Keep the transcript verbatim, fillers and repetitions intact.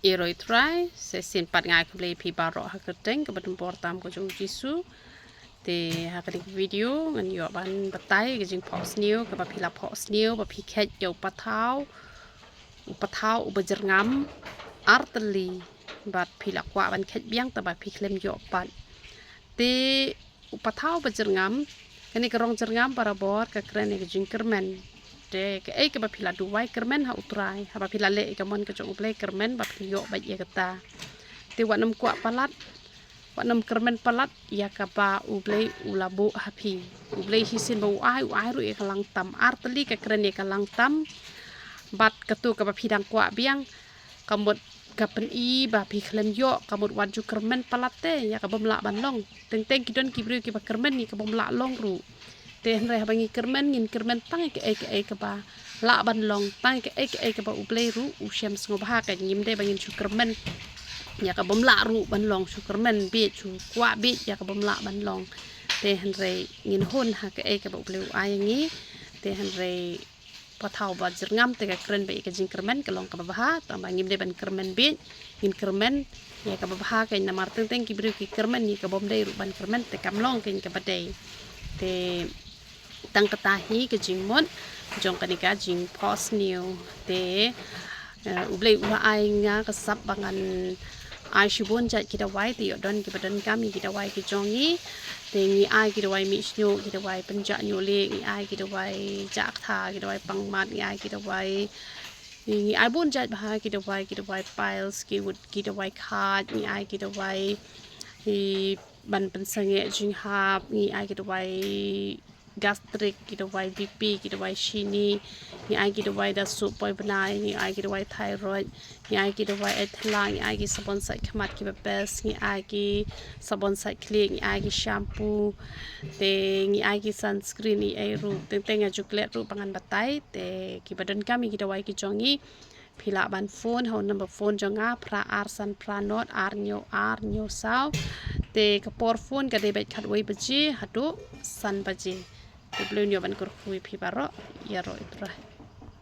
Ïaroh ïa u Trai, sa shisien pat nga ai khublei ïa phi baroh ha ka kyrteng kaba donbor tam ka jong u Jisu. Te ha kane ka video ngan ïoh ban batai ka jingphohsniew kaba phi la phohsniew ba phi kheit ïa u pathaw, u pathaw uba jyrngam ar tylli, bad phi la kwah ban kheit biang tangba phi khlem ïoh pat. Te u pathaw ba jyrngam, kane ka rong jyrngam barabor ka kren ïa ka jingkyrmen. Te kaei kaba phi la duwai, kyrmen ha u Trai, haba phi la leh ïa ka mon ka jong u Blei, kyrmen ba phin ïoh beit ïa kata. Te wat nym kwah palat, wat nym kyrmen palat ïa kaba u Blei u la buh ha phi. U Blei shisien ba u ai, u ai ruh ïa ka langtam. Ar tylli ka kren ïa ka langtam. Bad kato kaba phi dang kwah biang, ka mut ka pyni ba phi khlem ïoh, ka mut wat ju kyrmen palat te ïa ka bym lah ban long. Teng teng ki don ki briew kiba kyrmen ïa ka bym lah long ruh. Te hynrei haba ngi kyrmen, ngin kyrmen tang ïa kaei kaei kaba lah ban long, tang ïa kaei kaei kaba u Blei ruh u shem sngewbha. Ka ngim dei ba ngin shu kyrmen ïa ka bym lah ruh ban long, shu kyrmen bieit, shu kwah bieit ïa ka bym lah ban long. Te hynrei ngin hun ha kaei kaba u Blei u ai ïa ngi. Te hynrei pathaw ba jyrngam te ka kren ba ïa ka jingkyrmen ka long kaba bha, tangba ngim dei ban kyrmen bieit, ngin kyrmen ïa kaba bha. Ka namar teng teng ki briew ki kyrmen ïa ka bym dei ruh ban kyrmen, te kam long ka kaba dei. Te tang kata hi ka jingmut jong kane ka jingphohsniew. Te eh, u Blei u la ai nga ka sap ba ngan ai shibun jait ki dawai, te ïoh don kiba donkam ïa ki dawai ki jong ngi. Te ngi ai ki dawai mih shñiuh, ki dawai pynjah ñiuh lieh, ngi ai ki dawai jah ktha, ki dawai pangmat, ngi ai ki dawai, ngi ai bun jait bha ki dawai, ki dawai piles, ki wut, ki dawai khaj, ngi ai ki dawai, i, ban pynsangeh jinghap, ngi ai ki dawai gastric, ki dawai B P, ki dawai shini, ngi ai ki dawai da suh poi bnai, ngi ai ki dawai thyroid, ngi ai ki dawai eit thla, ngi ai ki sabon sait khmat kiba best, ngi ai ki sabon sait khlieh, ngi ai ki shampoo, te ngi ai ki sunscreen, ngi ai ruh, teng teng nga ju klet ruh ba ngan batai, te kiba donkam ïa ki dawai ki jong ngi, phi lah ban phone ha u number phone jong nga, phra ar san phra nod ar hynñiew ar hynñiew saw. Te ka por phone ka dei beit khatwei baje haduh san baje. Te U Blei un ïoh ban kyrkhu ïa phi baroh. Ïaroh ïa u Trai.